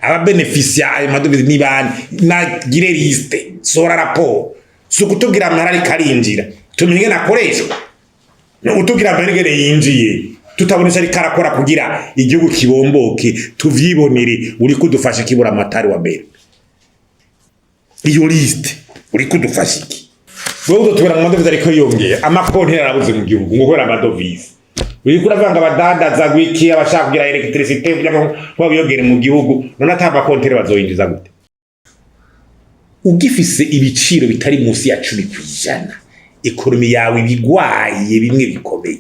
Ababenefisia ayo madovize ni bande? Nagire liste, sora raporo. Si ukutubwira amahera ariko arinjira, tumenye ingene akoreshwa. Ni utubwira amahera ingene yinjiye, tutabona ico ariko arakora kugira igihugu kibomboke, tuvyibonere. Uriko udufasha kibura amatari wa mbere, iyo liste uriko udufasha iki? Wewe uzotubwira ngo amadovize ariko yiyongera, amakonti yarabuze mu gihugu ngo kubera amadovize. Uriko uravanga abadandaza gwiki, abashaka kugira électricité kugira ngo biyongere mu gihugu. None ata makontere bazoyinjiza gute? Ugifise ibiciro bitari munsi ya 10%, économie yawe ibigwaye bimwe bikomeye.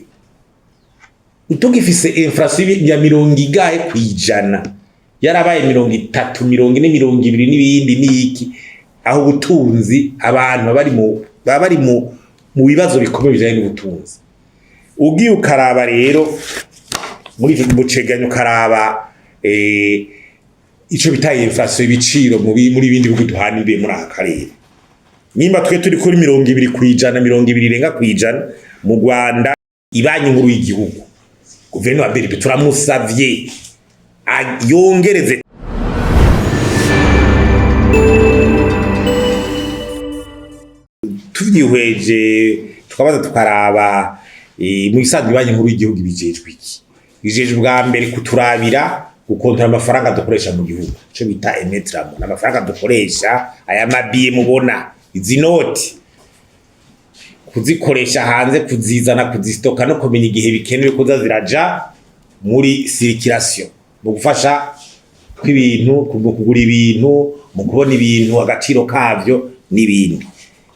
Utugifise inflation ya mirongo igahe kwijana, yarabaye 30, 40, 20 n'ibindi n'iki, aho ubutunzi, abantu baba bari mu bibazo bikomeye bijanye n'ubutunzi. Ugiye ukaraba rero muri ico muceganyo, ukaraba ico bita inflation, ibiciro muri bindi bihugu duhana imbibe muri aka karere, nimba twe turi kuri 20%, 20 irenga kwijana, mu Rwanda, Ibanki Nkuru y'Igihugu, guverinoma ya BRB, turamusavye yongereze. Tuvyihweje, tukabaza, tukaraba, mu bisanzwe Banki Nkuru y'Igihugu ibijejwe iki? Bijejwe bwa mbere kuturabira, gukontora amafaranga dukoresha mu gihugu, ico bita émettre, amafaranga dukoresha, aya ma billets mubona, izi noti, kuzikoresha hanze, kuzizana, kuzisitoka no kumenya igihe bikenewe kuza ziraja muri circulation, mu gufasha kw'ibintu, mu kugura ibintu, mu kubona ibintu agaciro kavyo n'ibindi.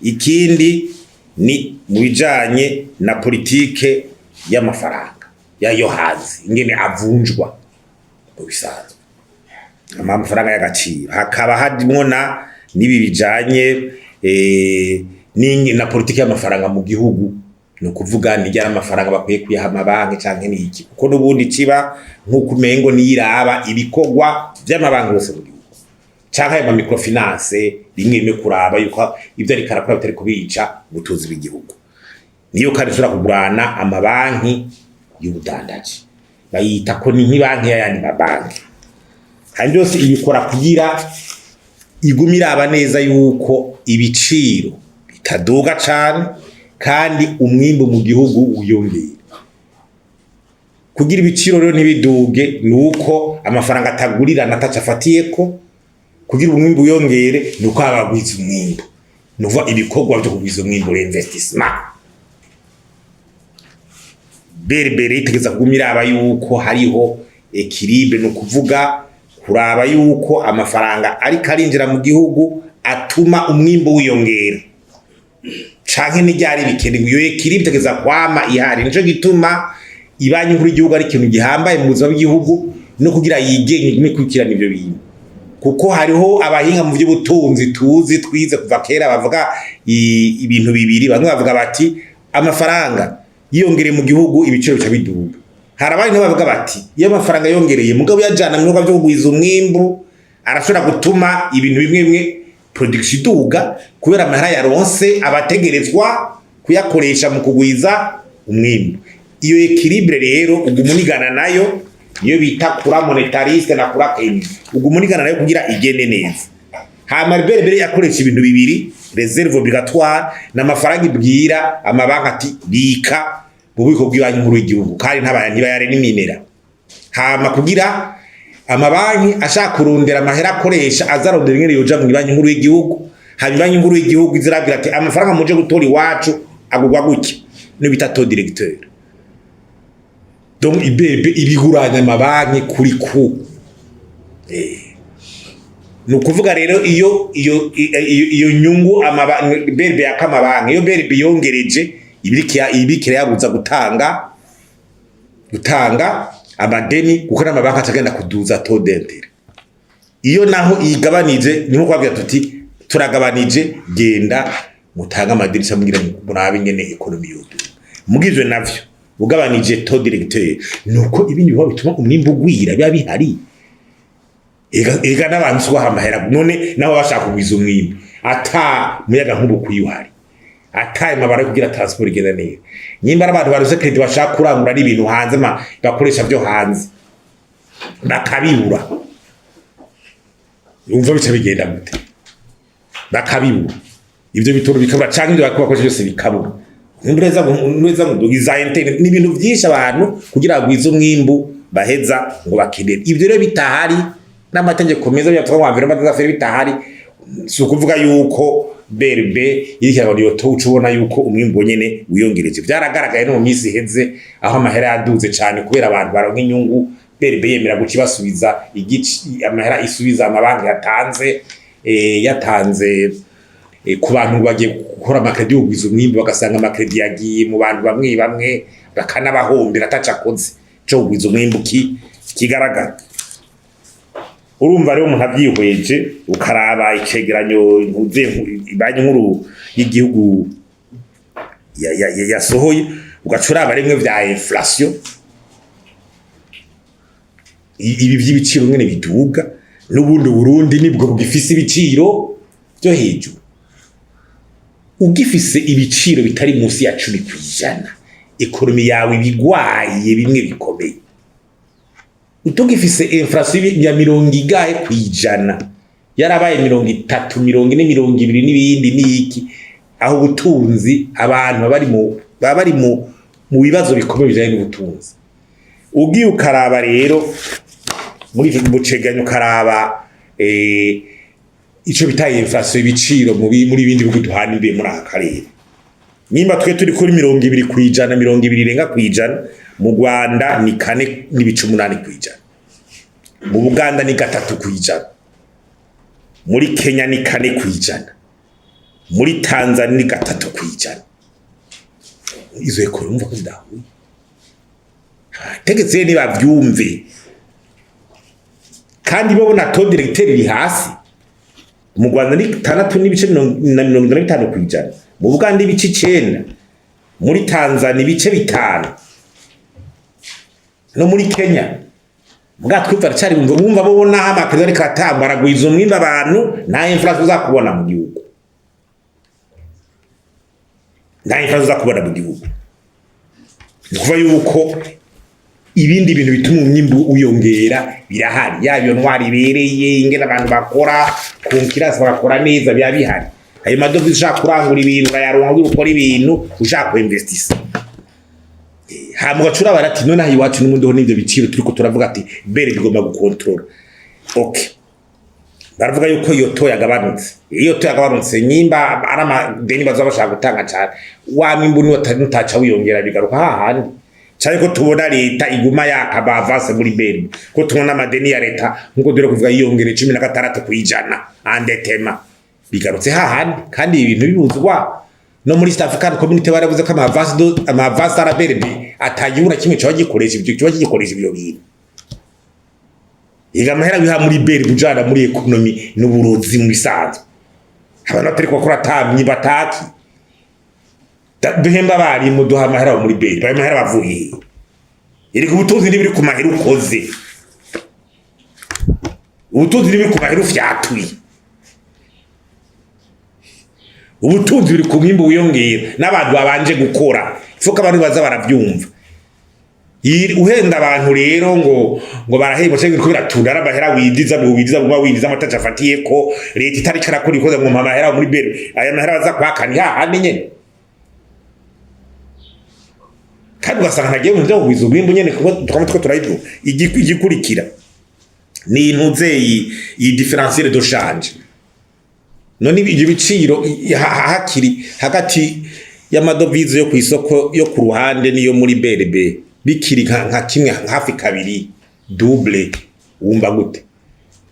Ikindi ni mu bijanye na politike y'amafaranga yayo hanze, ingene avunjwa mu bisanzwe amafaranga y'agaciro. Hakaba harimwo na n'ibi bijanye na politike y'amafaranga mu gihugu, ni ukuvuga ni ryari amafaranga bakwiye kuyaha amabanki canke n'iki, kuko n'ubundi kiba nk'uko umengo niyiraba ibikorwa vy'amabanki yose mu gihugu canke ayo ma microfinance, rimwe rimwe kuraba yuko ivyo ariko arakora bitari kubica ubutunzi bw'igihugu. Niyo kandi ishobora kugurana amabanki y'ubudandaji, bayita ko ni nk'ibanki y'ayandi mabanki. Kandi byose ibikora kugira igume iraba neza yuko ibiciro bitaduga cane kandi umwimbu mu gihugu wiyongera. Kugira ibiciro rero ntibiduge ni uko amafaranga atagurirana ataco afatiyeko. Kugira umwimbu wiyongere ni uko abagwiza umwimbu, ni ukuvuga ibikorwa vyo kugwiza umwimbu, investissement. BRB itegeza kuguma iraba yuko hariho équilibre, ni ukuvuga kuraba yuko amafaranga ariko arinjira mu gihugu atuma umwimbu wiyongera canke n'iryari bikenewe. Iyo équilibre itegeza kwama ihari. Nico gituma Ibanki Nkuru y'Igihugu ari ikintu gihambaye mu buzima bw'igihugu, no kugira yigenge, igume ikurikirana ivyo bintu, kuko hariho abahinga mu by'ubutunzi tuzi twize kuva kera bavuga ibintu bibiri. Bamwe bavuga bati amafaranga yiyongereye mu gihugu, ibiciro bica biduga. Hari abandi nabo bavuga bati iyo amafaranga yongereye, mugabo uyajana mu bikorwa vyo kugwiza umwimbu, arashobora gutuma ibintu bimwe bimwe, production iduga, kubera amahera yaronse abategerezwa kuyakoresha mu kugwiza umwimbu. Iyo équilibre rero uguma unigana nayo, niyo bita courant monétariste na courant keynésien, uguma unigana nayo kugira igende neza. Hama BRB yakoresha ibintu bibiri: réserve obligatoire n'amafaranga ibwira amabanki ati bika mu bubiko bw'Ibanki Nkuru y'Igihugu, kandi ntibayare n'iminera. Hama kugira amabanki ashaka kurondera amahera akoresha, azarondera ingene yoja mu Banki Nkuru y'Igihugu. Hanyuma Banki Nkuru y'Igihugu izirabwira ati amafaranga muje gutora iwacu agurwa gutya, niyo bita taux directeur. Donc iBRB ibiguranya amabanki kuri ku ni ukuvuga rero iyo nyungu BRB yaka amabanki, iyo BRB yongereje, ibikira yabuza gutanga amadeni, kuko n'amabanki atagenda kuduza taux d'intérêt. Iyo naho iyigabanije, ni nko kubabwira tuti turagabanije, genda mutange amadirisha, mugira murabe ingene économie yoduga. Mugivyo navyo, ugabanije taux directeur, nuko ibindi bihugu bituma umwimbu ugwira biba bihari. Ega n'abantu si amahera. None nabo bashaka kugwiza umwimbu, ata muyaga nkuba ukwiye uhari, ata amabara yo kugira transport igenda neza, nimba ari abantu baruze crédit bashaka kurangura n'ibintu hanze, bakoresha byo hanze bakabibura. Wumva bica bigenda gute? Bakabibura ivyo bitoro, bikabura, canke ivyo bakoresha byose bikabura. Nureza nureza ngo za internet ni ibintu vyinshi abantu kugira bagwize umwimbu baheza ngo bakenere. Ivyo rero bitahari n'amategeko meza byatwa ngo environnement des affaires bitahari, si ukuvuga yuko BRB iriko iyo taux uca ubona yuko umwimbu nyene wiyongereje. Vyaragaragaye no mu minsi iheze aho amahera yaduze cane kubera abantu baronka inyungu, BRB yemera guca ibasubiza igice amahera isubiza amabanki yatanze, yatanze ku bantu bagiye gukora ama crédits yo kugwiza umwimbu, bagasanga ama crédits yagiye mu bantu bamwe bamwe bakanabahombera ataco akoze co kugwiza umwimbu kigaragara. Urumva rero umuntu avyihweje, ukaraba icegeranyo ntuze Banki Nkuru y'Igihugu yasohoye, ugaca uraba rimwe vya inflation, ibi vy'ibiciro ngene biduga, n'ubundi Burundi nibwo bugifise ibiciro vyo hejuru. Ugifise ibiciro bitari munsi ya 10%, économie yawe ibigwaye bimwe bikomeye. Utugifise inflation ya mirongo igahe kwijana, yarabaye 30, 40, 20 n'ibindi n'iki, aho ubutunzi abantu baba bari mu bibazo bikomeye bijanye n'ubutunzi. Ugiye ukaraba rero muri ico muceganyo, ukaraba ico bita inflation, ibiciro muri bindi bihugu duhana imbibe muri aka karere, nimba twe turi kuri 20%, 20 irenga kwijana, mu Rwanda ni 4.8%, mu Buganda ni 3%, muri Kenya ni 4%, muri Tanzania ni 3%. Izo économies urumva ko zidahuye. Tegetse nibavyumve kandi babona taux directeur iri hasi. Mu Rwanda ni tandatu n'ibice na 75%, mu Buganda ibice 9, muri Tanzania ibice 5, no muri Kenya. Mbwa twumva aracari bumva bo naho ama crédits ariko aratangwa aragwiza umwimbu abantu, nta inflation uzakubona mu gihugu, nta inflation uzakubona mu gihugu. Ni ukuvuga yuko ibindi bintu bituma umwimbu wiyongera birahari, yaba iyo ntwari ibereye, ingene abantu bakora concurrence, bagakora neza, biba bihari. Ayo ma devises, ushaka kurangura ibintu urayaronka kugira ukora ibintu, ushaka kuinvestisa. Hama ugaca urabara ati none aha iwacu n'ubundi ho n'ivyo biciro turiko turavuga ati BRB bigomba gukontorora. Okay, baravuga yuko iyo taux yagabanutse. Iyo taux yagabanutse, nyimba ari amadeni bazoba bashaka gutanga cane, wa mwimbu nutaca wiyongera, bigaruka hahandi. Cyane ko tubona leta iguma yaka ba avances muri BRB, ko tubona amadeni ya leta nkuko dore kuvuga yiyongere 16% endettement, bigarutse hahandi. Kandi ibintu bibuzwa no muri East African Community, baravuze ko ama avances ara BRB atagihugu na kimwe coba gikoresha ibyo, kiba gikoresha ibyo bintu. Iga amahera wiha muri BRB ujana muri économie n'uburozi mu bisanzwe. Abantu batari bakora atamyi bataki duhemba abarimu, duha amahera muri BRB, ayo mahera bavuye hehe? Erega ubutunzi ntibiri ku mahera ukoze, ubutunzi ntibiri ku mahera ufyatuye, ubutunzi buri ku mwimbu wiyongera n'abantu babanje gukora. Ifuko abantu baza baravyumva. Uhenda abantu rero ngo barahembwa cyangwa biriko biratunda, ari amahera winjiza mu winjiza mu winjiza amataca afatiye ko leta itariko irakora ikoze ngo mpa amahera muri BRB, aya mahera baza kwaka ni hahandi nyene. Kandi ugasanga ntagiye mu byo kugwiza umwimbu nyene, kuko tukaba two turabivuga. Igikurikira ni intuze iyi différentiel de change. None ibyo biciro hakiri hagati y'ama devises yo ku isoko yo ku ruhande n'iyo muri BRB bikiri nka kimwe hafi kabiri, double, wumva gute?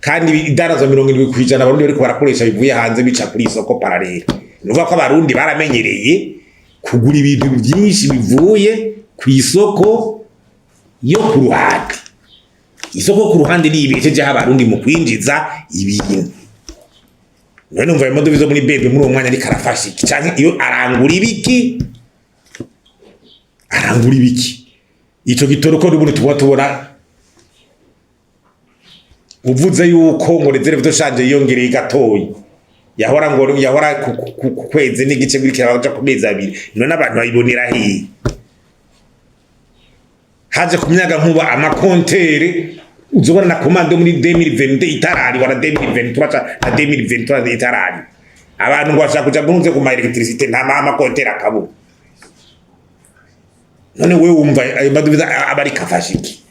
Kandi idarazo 70% Abarundi bariko barakoresha bivuye hanze, bica kuri isoko parallèle. Ni ukuvuga ko Abarundi baramenyereye kugura ibintu byinshi bivuye ku isoko yo ku ruhande. Isoko ku ruhande ni ibeshejeho Abarundi mu kwinjiza ibintu. None numva ayo ma devises muri BRB muri uwo mwanya ariko arafasha iki? Canke iyo arangura ibiki? Arangura ibiki? Ico gitoro ko n'ubundi tuba tubona uvuze yuko ngo réserve de change yiyongereye gatoyi, yahora ngo yahora ku kwezi n'igice, birikira baja ku mezi 2, none abantu bayibonera hehe? Haje ku myaga nkuba ama compteurs. Uzobona na commande yo muri 2022 itarariwa na 2023 na 2023 itarariwa. Abantu ngo bashaka kuja bunze ku ma électricité, nta mama compteur akabura. None wewe wumva ayo madovize aba ariko afasha iki?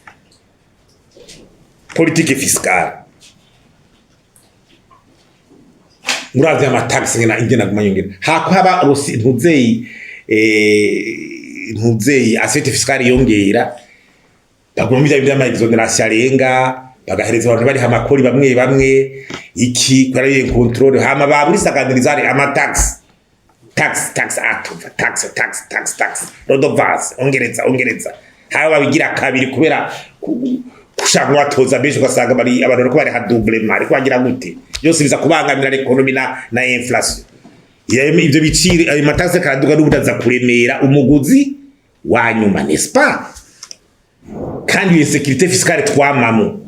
Politique fiscale, uravye amataxes ingena aguma yongera, hako haba rosi ntuzeyi, ntuzeyi assiette fiscale yongera, baguma bya vy'ama exonération arenga, bagahereza abantu bari amakori bamwe bamwe iki kubera iyo contrôle. Hama baburisaganiriza amataxes, tax, tax, atuva tax, tax, tax, tax, redevance, ongereza, ongereza. Haba babigira kabiri kubera gushaka kubatoza benshi, ugasanga bari abantu bariko bariha doublement. Ariko bagira gute? Byose biza kubangamira l'économie na inflation. Ivyo biciro, ayo mataxes karaduga, n'ubundi aza kuremera umuguzi wa nyuma, n'est-ce pas? Kandi iyo sécurité fiscale twamamo,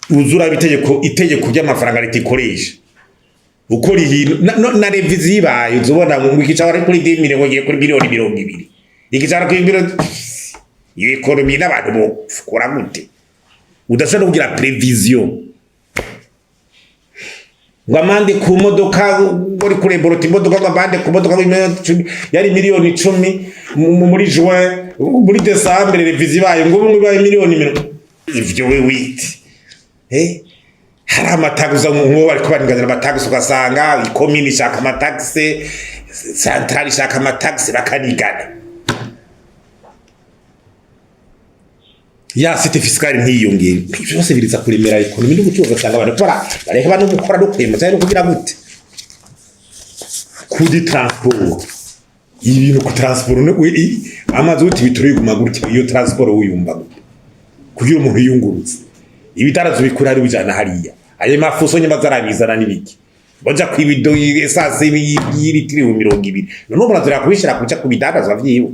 uzura itegeko ry'amafaranga leta ikoresha ukora ibintu na révision ibaye, uzubona ngo igicara ari kuri 10 millions, ngiye kuri miliyoni 20, igicara kuri miliyoni. Iyo économie n'abantu bokora gute udashobora no kugira prévision ngo amande ku modoka, uri kureborota imodoka, ngo amande ku modoka ngo 10 miliyoni, yari miliyoni 10 muri juin, muri décembre révision ibaye ngo ubu ibaye miliyoni mirongo ivyo. We wite, hari amataxes nk'uwo bariko baringanira amataxes, ugasanga ikomini ishaka amataxes, centrale ishaka amataxes, bakanigana. Ya assiette fiscale ntiyiyongere. Byose biriza kuremera économie n'ubucuruzi, ugasanga abantu bara bareheba no gukora no kwemeza no kugira gute. Kuri transport, ibintu ku transport amazi uti bituri biguma gutya. Iyo transport wiyumva gute kugira umuntu yiyungurutse ibitarazo bikura hari bijana hariya, ayo mafuso nyuma zarabizana n'ibiki baja kwibido essence y'ilitiro 20? None umuntu azira kubishira kuja kubidandazwa vyiwe,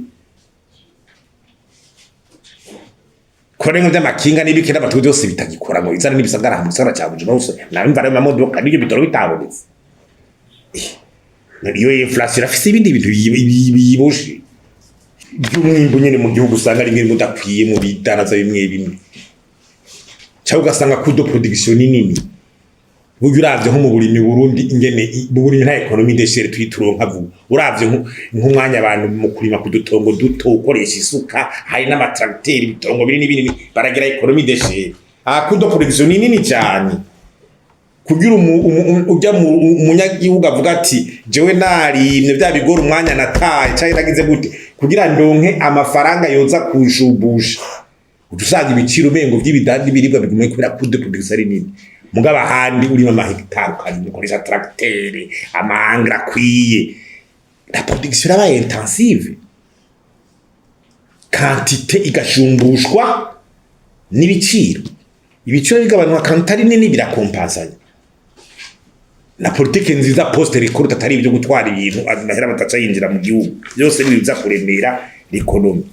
kora by'amakinga n'ibiki n'abatuzi byose bitagikora ngo bizana n'ibisagara mu gisagara ca Bujumbura hose nabimva ayo mamodoka n'ibyo bitoro bitabonetse. Iyo inflation irafise ibindi bintu biyiboshe by'umwimbu nyene mu gihugu, usanga rimwe rimwe udakwiye mu bidandaza bimwe bimwe, cyangwa ugasanga coût de production ni nini. Burya uravye nko mu burimyi Burundi, ingene mu burimyi nta économie d'échelle tuyituronka vuba. Uravye nk'umwanya abantu mu kurima ku dutongo duto, ukoresha isuka, hari n'amatracteur, ibitongo binini binini, baragira économie d'échelle. Ah, coût de production ni nini cyane kugira ujya mu umunyagihugu avuga ati: "Jewe narimye bya bigora, umwanya nataye cyangwa nagize gute kugira ndonke amafaranga yoza kunshubusha." Uca usanga ibiciro umengo by'ibidandi n'ibiribwa bigumye kubera coût de production ari nini. Mugabo ahandi urima amahegitari, ukarima ukoresha tracteur, amaengrais akwiye, la production irabaye intensive, quantité igashumbushwa n'ibiciro, ibiciro bigabanuka, quantité ari nini, birakompensanya. Na politike nziza post récolte, atari ibyo gutwara ibintu amahera bataca yinjira mu gihugu, byose biza kuremera l'économie.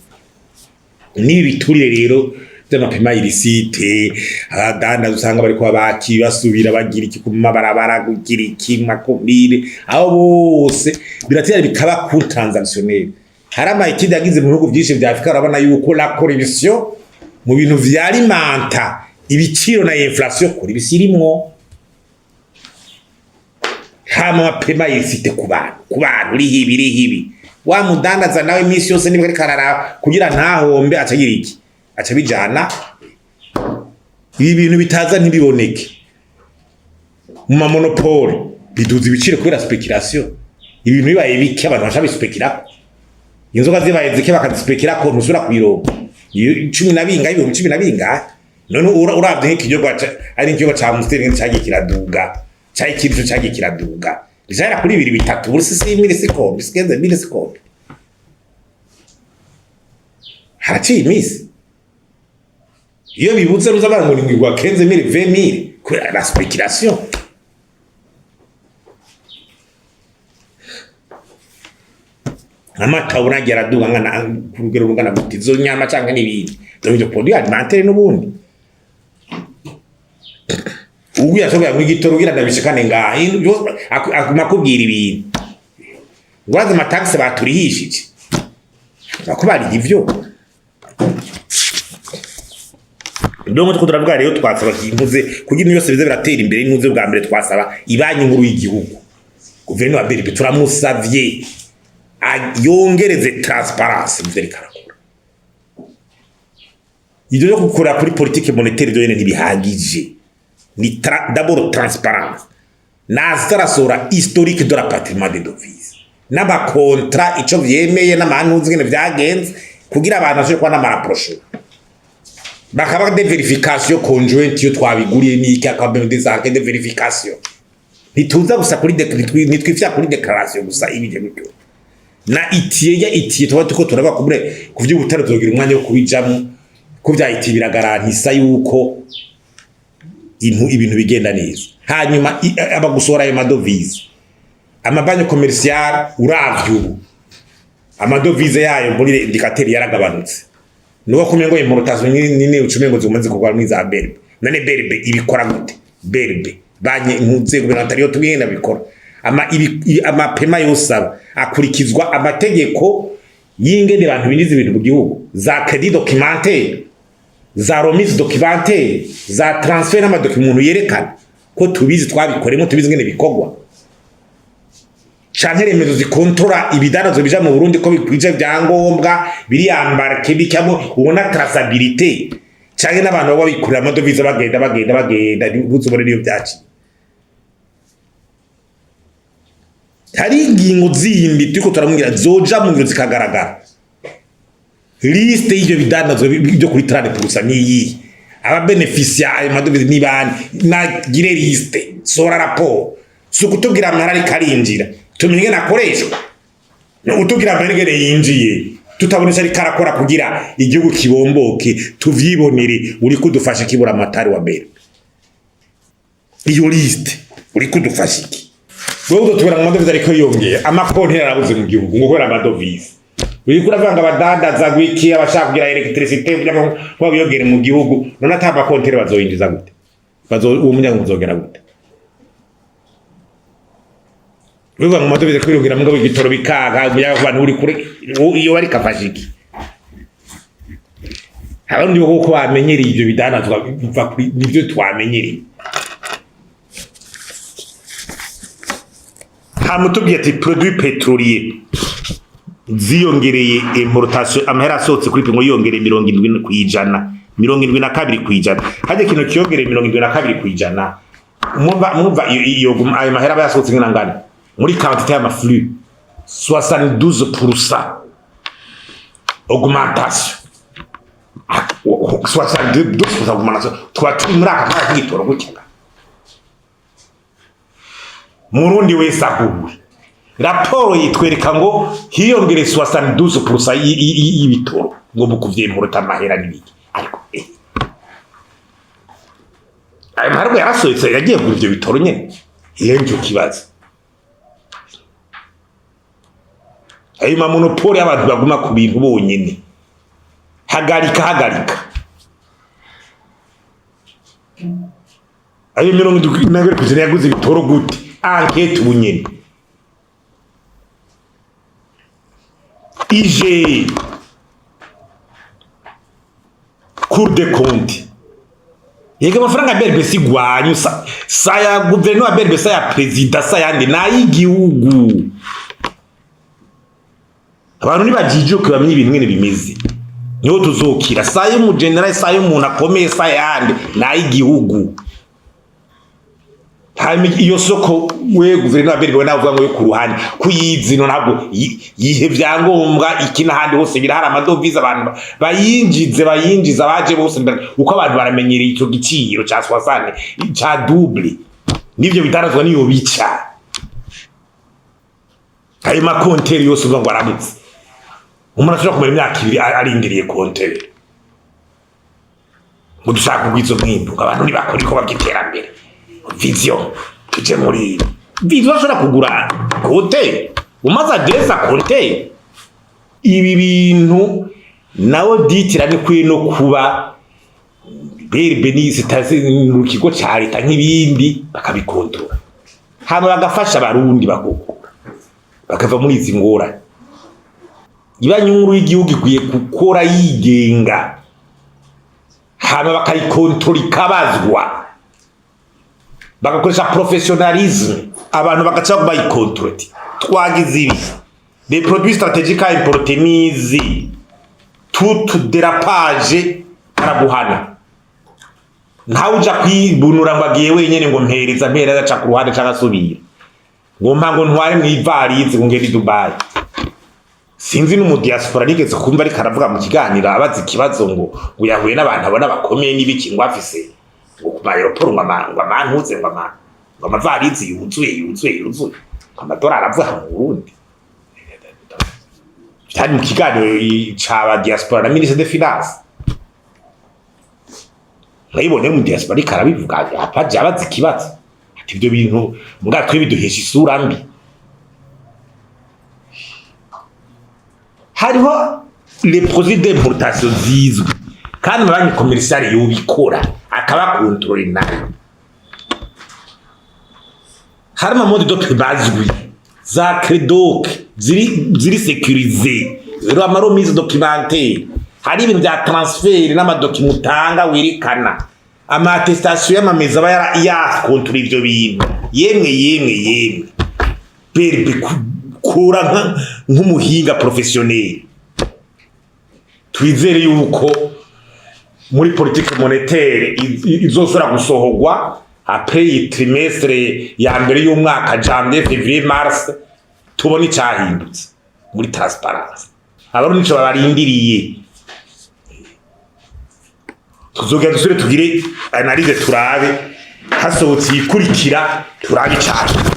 N'ibi biturire rero by'amapaiements illicites, abadandaza usanga bariko babaki basubira bagira iki ku mabarabara, kugira iki makomine, aho bose biratera bikaba coût transactionnel. Hari ama études yagize mu bihugu byinshi vya Afrika, urabona yuko la corruption mu bintu vyalimenta ibiciro na inflation kuri bisirimwo. Hama amapaiements illicites ku bantu rihibi rihibi, wa mudandaza nawe iminsi yose niba ariko araraba kugira ntahombe, acagira iki, aca bijana ibi bintu bitaza ntibiboneke mu mamonopoles, biduza ibiciro kubera spéculation. Ibintu bibaye bike, abantu basha bispekirako. Inzoga zibaye zike, bakazispekirako, ntusubira kuyironka. Iyo cumi na bingahe, 10,000 bangahe. None uravye nk'ikinyobwa ari ikinyobwa ca Amstel cagiye kiraduga, ca ikintu cagiye kiraduga, rijahera kuri bibiri bitatu, buri sisi mille sikombe sikenze mille sikombe, haraciye iminsi. Iyo bibuze ruza bara ngo ni ngwigwa 15 000, 20 000, kubera la spéculation. Amata ubona araduga ngana ku rugero rungana gute, izo nyama canke n'ibindi, donc produit alimentaire n'ubundi ubwo yashobora ngo igitoro ugira ndabishikane ngaha, aguma akubwira ibintu ngo urazi amataxes baturihishije, bako bariha ivyo. Donc tuko turavuga rero, twasaba intuze kugira ibintu byose bize biratera imbere. Intuze bwa mbere twasaba ibanki nkuru y'igihugu, guverinoma ya BRB, turamusavye yongereze transparence mu vyo ariko arakora. Ivyo byo gukora kuri politique monétaire byo nyene ntibihagije, ni d'abord transparence. Naza arasohora historique de rapatriement des devises n'ama contrats, ico vyemeye n'amanuzi ngene vyagenze, kugira abantu bashobore kuba n'ama rapprochements, bakaba des vérifications conjointes iyo twabiguriye n'iki, akaba des enquêtes de vérification. Ntituza gusa kuri ntitwifya kuri déclaration gusa ibije gutyo na ITIE ya ITIE tuba tuko turaba kubure ku vy'ubutare. Tuzogira umwanya wo kubijamwo. Ku vya ITIE biragarantisa yuko ibintu bigenda neza. Hanyuma abagusohora ayo madovize, amabanki commerciales, uravye ubu amadovize yayo muri indicateur yaragabanutse. Nuko kumenya ngo importation nini ucumengo ngo zimaze kugwa muri za BRB. None BRB ibikora gute? BRB, banki ntuze gouvernementale yo tubigenda bikora ama ama paiements yose aba akurikizwa amategeko y'ingene abantu binjiza ibintu mu gihugu, za crédit documentaire, za remise documentaire, za transfert n'ama documents umuntu yerekana ko tubizi, twabikoremo, tubizi ingene bikorwa, canke remezo zikontora ibidandazwa bija mu Burundi ko bikwije vyangombwa biriyambarke bikamo, ubona traçabilité, canke n'abantu baba bikurira amadovize bagenda bagenda bagenda ntuzubone niyo vyaciye. Hari ingingo zindi turiko turamubwira zoja mu ngiro zikagaragara. Liste y'ivyo bidandazwa byo kuri 30% niyihe? Ababenefisia ayo madovize ni bande? Nagire liste, sora raporo. Si ukutubwira amahera ariko arinjira, tumenye ingene akoreshwa. Ni utubwira amahera ingene yinjiye, tutabona ico ariko arakora kugira igihugu kibomboke, tuvyibonere. Uriko udufasha kibura amatari wa mbere, iyo liste uriko udufasha iki? Wewe uzotubwira ngo amadovize ariko yiyongera, amakonti yarabuze mu gihugu ngo kubera amadovize. Uriko uravanga abadandaza gwiki, abashaka kugira électricité kugira ngo biyongere mu gihugu. None ata makonteri bazoyinjiza gute? Bazo uwo muryango uzogera gute? Bivuga ngo amadovize kwiyongera, mugabo igitoro bikaga, umuyaga ku bantu uri kure, iyo bari kafasha iki? Abarundi bo kuko bamenyereye ivyo bidandazwa biva kuri nivyo twamenyereye. Hama utubwiye ati produit pétrolier ziyongereye, importation, amahera asohotse kuri pingo yiyongereye 70%, 72%. Harya ikintu kiyongereye 72%, mwumva iyo ayo mahera aba yasohotse ingana ngana muri quantité y'ama flux? 72% augmentation. 72% augmentation, tuba turi muri aka kanya k'igitoro gutya. Murundi wese ahuwe, raporo yitwereka ngo hiyongere 72% y'ibitoro, ngo mu kuvyimpuruta amahera n'ibiki. Ariko ayo mahera ngo yarasohotse yagiye kugura ivyo bitoro nyene? Iyo nico kibazo. Ayo ma monopole y'abantu baguma ku bintu bonyene, hagarika, hagarika. Ayo 72% yaguze ibitoro gute? Enquête ubu nyene. IGE, Cour des comptes, yega amafaranga ya BRB si gwanyu, sa ya guverinoma ya BRB, sa ya perezida, sa yandi, n'ay'igihugu. Abantu nibajijuke bamenye ibintu ngene bimeze, niho tuzokira. Sa y'umujenerali, sa y'umuntu akomeye, sa yandi, n'ay'igihugu. Hanyuma iyo soko, we guverinoma ya BRB nawe uvuga ngo yo ku ruhande kuyizino, ntabwo yihe vyangombwa iki n'ahandi hose birahari amadovize. Abantu bayinjize, bayinjize abaje bose uko abantu baramenyereye ico giciro ca soixante, ca double, n'ivyo bidandazwa niyo bica. Ayo makonteri yose uvuga ngo aramutse, umuntu ashobora kumara imyaka 2 arindiriye konteri, ngo dushaka kugwiza umwimbu, ngo abantu ntibakora ibikorwa by'iterambere, vision, tuje muri vision. Ashobora kugura konteri umaze adresa konteri. Ibi bintu nawe ditira nikwiye no kuba BRB ni sitasi mu kigo ca leta nk'ibindi, bakabikontorora hama bagafasha abarundi bakokora bakava muri izi ngorane. Ibanki nkuru y'igihugu ikwiye gukora yigenga. Hama bakayikontrola, ikabazwa, bagakoresha professionnalisme, abantu bagaca bayikontrola ati twagize ibi, les produits stratégiques à importer nizi, tout dérapage baraguhana. Ntawe uja kwibunura ngo agiye wenyene, ngo mpereza mpereza, aca ku ruhande canke asubira ngo mpa, ngo ntware mw'ivarize, ngo ngende i Dubai. Sinzi n'umudiaspora nigeze kumva ariko aravuga mu kiganiro, abaza ikibazo ngo yahuye n'abantu abona bakomeye n'ibiki, ngo afise ngo ku aéroport ngo amantuze ngo amavarizi yuzuye, yuzuye, yuzuye, ngo amadolari avuye mu Burundi. Vyari mu kiganiro c'aba diaspora na ministre des finances. Urayibonye mu diaspora ariko arabivuga, apaje abaza ikibazo ati ibyo bintu mbwa twe biduhesha isura mbi. Hariho les produits d'importation zizwi, kandi amabanki commerciale yobikora, akaba contrôle nayo. Hari ama modes de paiement azwi, za Crédoc ziri sécurisées, rero ama remises documentaires, hari ibintu bya transfert n'ama documents utanga werekana, ama attestation y'amameza aba yakontrola ivyo bintu. Yemwe, yemwe, yemwe, BRB kura nk'umuhinga professionnel. Twizere yuko muri politique monétaire izosubira gusohorwa après iyi trimestre ya mbere y'umwaka, janvier, février, mars, tubona icyahindutse muri transparence. Abarundi nico babarindiriye. Tuzogenda dusubire tugire analyse, turabe hasohotse iyikurikira, turabe icahindutse.